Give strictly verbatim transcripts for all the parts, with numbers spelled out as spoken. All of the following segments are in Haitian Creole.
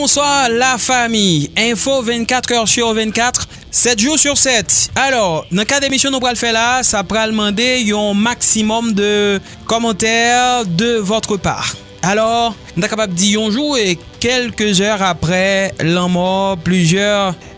Bonsoir la famille. Info vingt-quatre heures sur vingt-quatre, sept jours sur sept. Alors, nan kad émission nou pral fè la, sa pral mandé yon maximum de commentaires de votre part. Alors, nou ta kapab di yon jou e quelques heures après lanmò plizyè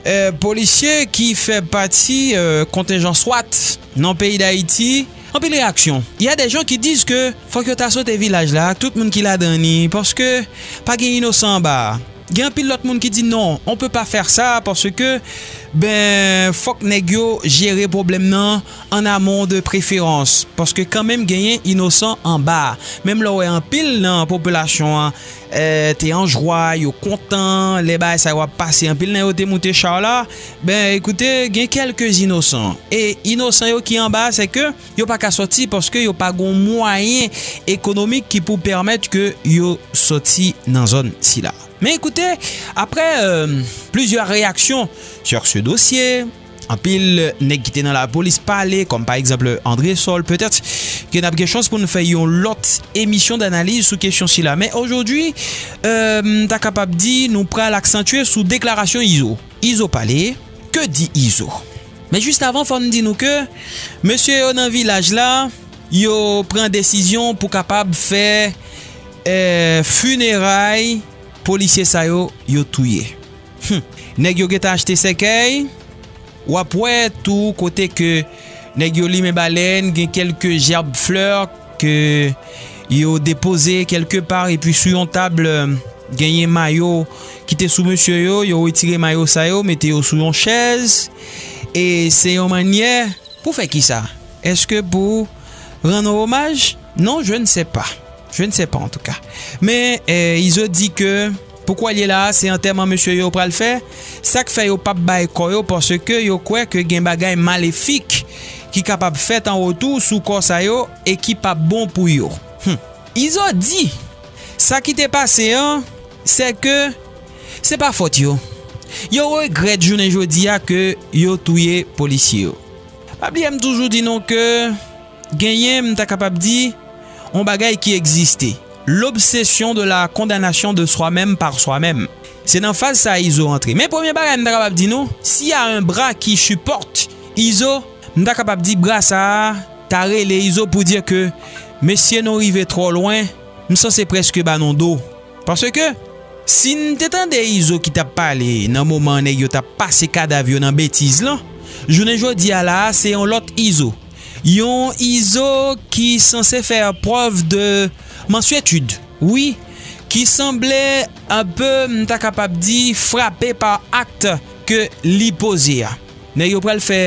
euh, polisye ki fè pati euh, kontenjan swat nan peyi Dayiti, anpil reyaksyon. Il y a des gens qui disent que fòk yo ta sote vilaj la ak tout moun ki ladan li, paske pa gen inosan anba a. Gen anpil lòt moun ki di non, on peut pas faire ça, paske ben fòk nèg yo jere pwoblèm nan an amon de preferans, paske kanmenm genyen inosan anba a. Menm lè w wè anpil nan popilasyon an euh, te an jwa, yo kontan lè bagay sa yo ap pase. Anpil nan yo te moute cha la. Ben, ekoute, gen kèlke inosan. E inosan yo ki anba, se ke yo pa ka sòti paske yo pa gon mwayen ekonomik ki pou pèmèt ke yo sòti nan zòn sila. Men ekoute, après euh, plusieurs réactions sur ce dossier, anpil nèg ki te nan lapolis pale, kòm pa egzanp André Sol, petèt ke n ap gen chans pou n fè yon lòt emisyon danaliz sou kesyon sila. Men ojodwi, euh, m ta kapab di nou pral aksantye sou deklarasyon Izo. Izo pale, ke di Izo? Men jis avan, fò n di nou ke mesye yo nan vilaj la, yo pran desizyon pou kapab fè euh, fineray polisye sa yo, yo touye. Hmm. Nèg yo gentan achte sèkèy. W ap wè tou kote ke nèg yo limen balèn, gen kèlke jèb flè ke yo depoze kèlke pa, epi sou yon tab, genyen mayo ki te sou mesye yo, yo retire mayo sa yo, mete yo sou yon chèz, e se yon mannyè pou fè kisa? Èske pou rann omaj? Non, je ne sais pas. Je ne sais pas en tout cas. Men euh, Izo di ke pou kwè l ye la, se antèman mesye yo pral fè. Sa k fè yo p ap bay kò yo, paske yo kwè ke gen bagay malefik ki kapab fèt an retou sou kò sa yo e ki p ap bon pou yo. Hmm. Izo di, sa ki te pase an, se ke se pa fòt yo. Yo regrèt jounen jodi a ke yo touye polisye yo. Pa bliye m toujou di nou ke genyen, m ta kapab di, yon bagay ki egziste. L'obsession de la condamnation de soi-même par soi-même. Se nan faz sa a Izo antre. Men premye bagay m ta kapab di nou, s'il y a un bras qui supporte Izo, m ta kapab di bra sa a ta rele Izo pou di ke mesye nou rive twò lwen, m sanse prèske ba nou do. Paske si n te tande Izo ki t ap pale nan moman nèg yo t ap pase kadav yo nan betiz lan, jounen jodi a la a, se yon lòt Izo. Yon Izo ki sanse fè prèv de mansyetid, wi, ki sanble un peu, m ta kapab di, frape pa akt ke li poze a. Nèg yo pral fè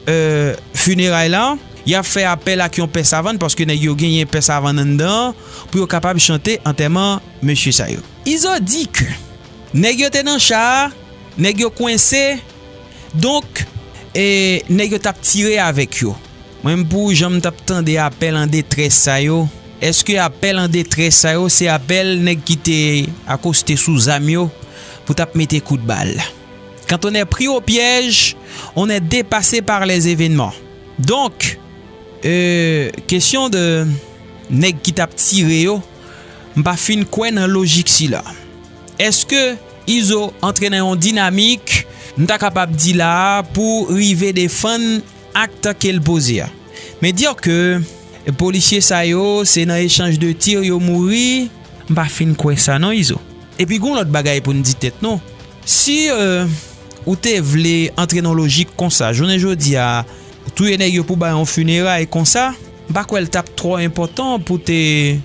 euh, fineray la, y ap fè apèl ak yon pè savann, paske nèg yo genyen pè savann anndan an, pou yo kapab chante antèman mesye sa yo. Izo di ke nèg yo te nan cha a, nèg yo kwense, donk e nèg yo t ap tire avèk yo. Mwen menm pou jan m t ap tande apèl an detrès sa yo, èske apèl an detrès sa yo se apèl nèg ki te akoste sou zam yo pou t ap mete kout bal? Quand on est pris au piège, on est dépassé par les événements. Donk euh, kesyon de nèg ki t ap tire yo, m pa fin kwè nan lojik sila. Èske Izo antre nan yon dinamik, m ta kapab di la a, pou rive defann akt ke l poze a? Men di ke polisye sa yo, se nan echanj de tir yo mouri, m pa fin kwè sa non, Izo. Epi gon lòt bagay pou n di tèt nou. Si euh, ou te vle antre nan lojik konsa, jounen jodi a, ou touye nèg yo pou bay yon fineray konsa, m pa kwè l t ap twò enpòtan pou te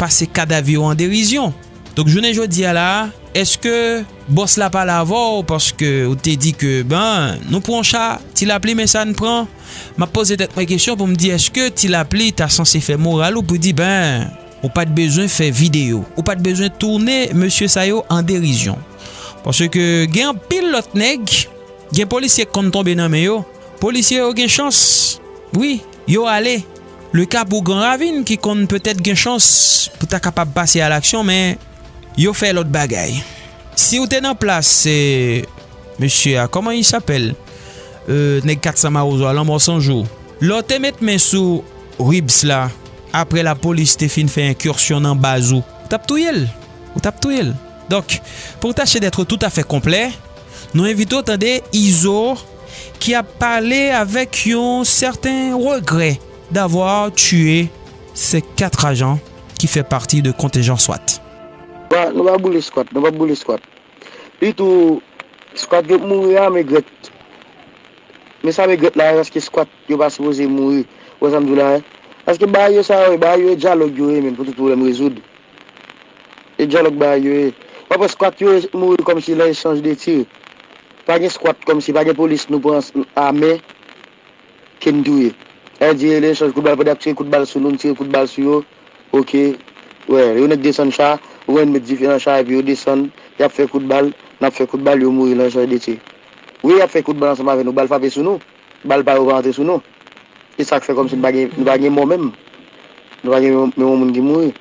pase kadav yo an derizyon. Donk jounen jodi a la, èske bòs la pale avè w paske ou te di ke, ben, nou pran yon cha, Ti Lapli, men sa n pran? M ap poze tèt mwen kesyon pou m di, èske Ti Lapli ta sanse fè moral ou pou di, ben, ou pa t bezwen fè videyo, ou pa t bezwen tounen mesye sa yo an derizyon? Paske gen anpil lòt nèg, gen polisye k konn tonbe nan men yo. Polisye yo gen chans, wi, yo ale. Le ka pou Gran Ravin ki konn petèt gen chans pou ta kapab pase a laksyon, men yo fè lòt bagay. Si w te nan plas euh, mesye a, comment il s'appelle? Euh, nèg kat san mawozo a, Lanmò San Jou. Lè w te met men sou Ribs la, apre lapolis te fin fè enkisyon nan baz ou, ou t ap touye l. Ou t ap touye l. Donk, pour tâcher d'être tout à fait complet, nou envite w tande Izo ki ap pale avèk yon sèten regrè d'avoir tué ces quatre agents qui fait partie de contingent swat. Ba, nou pa boule skwat, nou pa boule skwat. Li tou, skwat yo mouri a, m regrèt. Men sa m regrèt la, paske skwat yo pa sipoze mouri. Ou wè sa m di w la, hein? Paske bagay yo sa yo, bagay yo e dyalòg yo ye, men pou tout pwoblèm rezoud. E dyalòg bagay yo ye. W ap wè skwat yo mouri kòmsi nan echanj de tir. Pa gen skwat kòmsi, pa gen polis nou pran a men ke n touye. Sa vle di, e echanj kout bal, pandan y ap tire kout bal sou nou, n tire kout bal sou yo. Oke. Wè, yo nèk desann cha, ou wè n met dife nan cha, epi yo desann, y ap fè kout bal, n ap fè kout bal, yo mouri nan echanj de tir. Wi, y ap fè kout bal ansanm avè nou, bal frape sou nou. Bal pa yo pa antre sou nou. E sa k fè kòmsi nou pa gen, nou pa gen mò menm. Nou pa gen menm, menm yon moun ki mouri.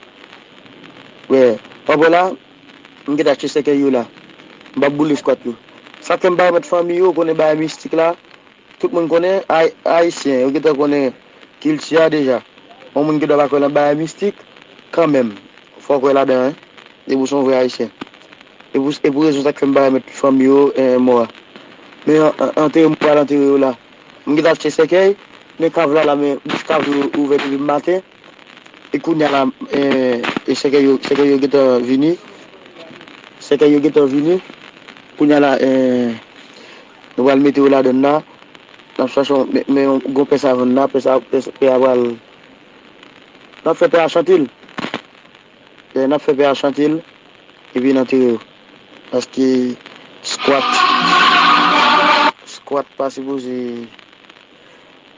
Wè, w ap wè la, m gentan achte sèkèy yo la. M p ap boule skwat yo. Sa k fè m pa remèt fanmi yo, konnen bagay mistik la, tout moun konnen, ay, ayisyen, yo gentan konnen kilti a deja. Yon moun ki dwa pa kwè nan bagay mistik, kanmenm, fò w kwè ladan, hein. Depi w se yon vrè ayisyen. E pou, e pou rezon sa k fè m pa remèt fanmi yo, eh, mò a. Men an, an, antere m pral antere yo la. M gentan achte sèkèy, men kav la la, men bouch kav yo ouvè depi maten. E kounye a la, eh, e sèkèy yo, sèkèy yo gentan vini. Sèkèy yo gentan vini. Kounye a la, eh, nou pral mete yo ladann la. N ap chache yon, men, men yon gwo pè savann la, pè sa, pè, pè a pral. N ap fè pè a chante l. Eh, n ap fè pè a chante l. Epi n antere yo. Paske skwat, skwat pa sipoze,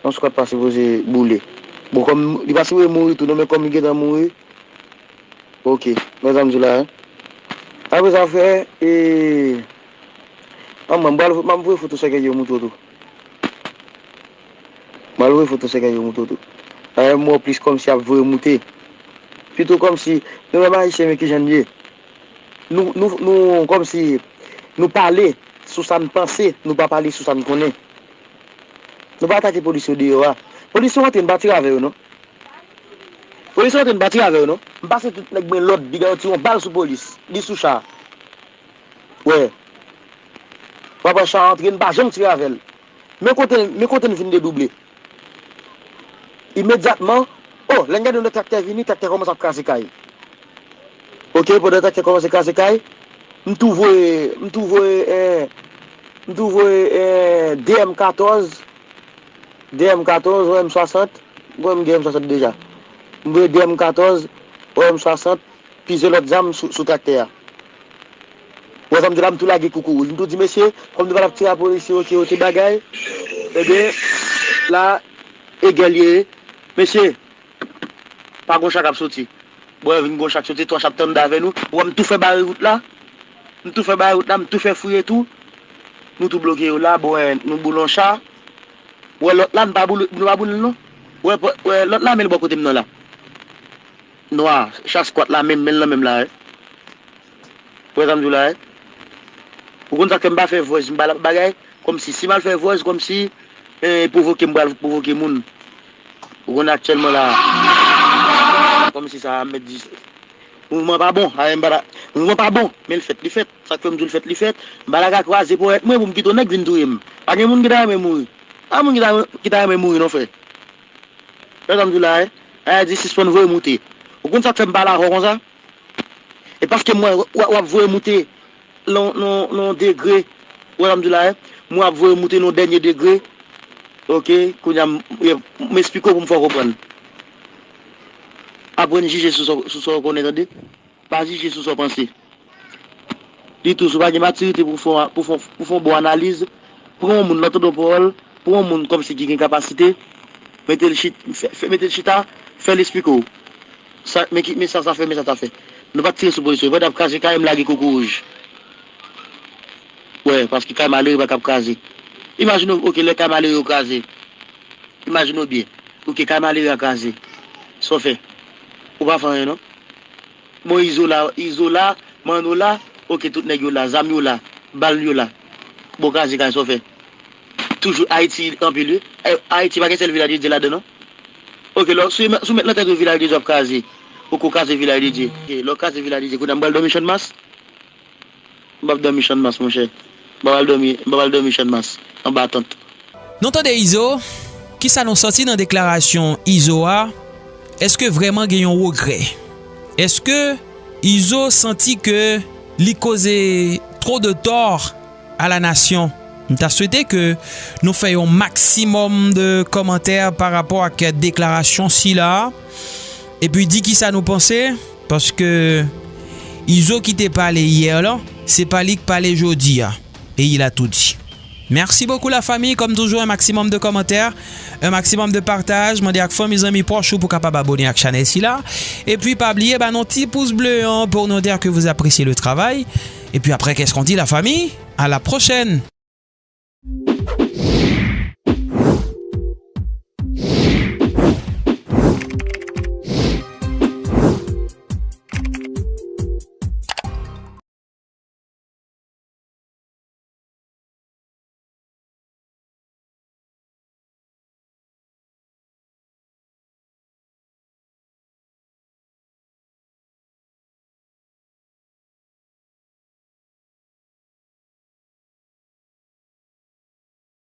yon skwat pa sipoze boule. Bon, kòm li pa sipoze mouri tou, non, men kòm li gentan mouri, oke, men sa m di w la, hein. Apre sa, frè, e, an mwen, m pral, m ap voye foto sèkèy yo montre w tou. M al voye foto sèkèy yo montre w tou. Dayè, m wè w plis kòmsi ap voye moute. Pito kòmsi, nou menm ayisyen, men kijan n ye. Nou, nou, nou, kòmsi, nou pale sou sa n panse, nou pa pale sou sa n konnen. Nou pa atake polis yo deyò a. Polis yo antre, n pa tire avè yo, non. Polis yo antre, n pa tire avè yo, non. M pase tout nèg mwen lòd, li gentan tire yon bal sou polis. Li sou cha. Wè. W ap wè cha antre, n pa janm tire avè l. Men kote, men kote n vin dedouble. Imedyatman, o, lè n gade yon lòt traktè vini, traktè kòmanse ap kraze kay. Oke, pandan traktè kòmanse kraze kay, m tou voye, m tou voye, eh, m tou voye, eh, D M katòz, D M katòz, O M swasant, bon, m gen M swasant deja. M voye D M katòz, O M swasant, plizyè lòt zam sou, sou traktè a. Ou wè sa m di la, m tou lage koukouwouj. M tou di, mesye, kòm nou pa t ap tire a polis yo, ke yo te bagay, ebyen, la, e gè l ye. Mesye, pa gon cha k ap soti. Bon, vin gon cha k soti, twa cha ap tande avè nou. Ou wè, m tou fè bare wout la. M tou fè bare wout la, m tou fè fouye tou. Nou tou bloke yo la, bon, nou boule yon cha. Ou wè, lòt la, nou pa boule, nou pa boule l non. Ou wè, ou wè, lòt la, men l bò kote m nan la. Nwa, cha skwat la menm, men l nan men m la, wi. Ou wè sa m di w la, wi. Ou konn sa k fè m pa fè voice, m pa bagay, kòmsi, si m al fè voice, kòmsi, eh, pwovoke m pral pwovoke moun. Ou konn aktyèlman la, kòmsi sa, m mèt di, mouvman pa bon, a, m pa ta, mouvman pa bon, men l fèt, li fèt. Sa k fè m di w l fèt, li fèt. M pa ta ka kwaze ponyèt mwen pou m kite yon nèg vin touye m. Pa gen moun ki ta renmen mouri. Pa moun ki ta, ki ta renmen mouri non, frè. Wè sa m di w la, wi. Ayiti sispann voye moute. Ou konn sa k fè m pale avè w konsa? E paske m wè w, w ap voye moute nan, nan, nan degre. Ou wè sa m di w la, wi. M wè w ap voye moute nan dènye degre. Oke, kounye a m, m esplike w pou m fè w konprann. Aprann jije sou sa, sou sa w konnen, tande. Pa jije sou sa w panse. Li tou, si w pa gen matirite pou w fè, pou w fè, pou w fè yon bon analiz, pran yon moun, lè w tande yon pawòl, pran yon moun kòmsi ki gen kapasite, mete l chit, fè, fè, mete l chita, fè l esplike w. Sa, men ki, men sa sa fè, men sa sa fè. Nou pa t tire sou polis yo, yo pa t ap kraze kay, m lage koukouwouj. Wè, paske kay malere pa t ap kraze. Imajine w, oke, lè kay malere yo kraze. Imajine w byen. Oke, kay malere a kraze. Sa w fè? Ou pa fè anyen, non. Bon, Izo la, Izo la, Manno la, oke, tout nèg yo la, zam yo la, bal yo la. Bon, kraze kay, sa w fè? Toujou Ayiti anpil, wi. Eh, Ayiti pa gen sèl Vilaj de Dye ladan, non. Oke, lè, si w met, si w met nan tèt ou Vilaj de Dye ap kraze, ou ko kraze Vilaj de Dye. Oke, lè w kraze Vilaj de Dye, kounye a m pral dòmi Channmas. M p ap dòmi Channmas, monchè. M p ap al dòmi, m p ap al dòmi Channmas, anba tant. Nou tande Izo, kisa nou santi nan deklarasyon Izo a? Èske vrèman gen yon regrè? Èske Izo santi ke li koze twò de tò a la nasyon? M ta swete ke nou fè yon maksimòm de kòmantè pa rapò ak deklarasyon sila a. Epi di kisa nou panse, paske Izo ki te pale yè lan, se pa li k pale jodi a. E il a tout di. Merci beaucoup la famille, comme toujours, un maximum de commentaires, un maximum de partage. Mande ak fanmi, zanmi, pwòch ou pou kapab abone ak chanèl sila. Epi pa bliye ba nou ti pous ble an pou nou dire que vous appréciez le travail. Epi après, qu'est-ce qu'on dit la famille? À la prochaine.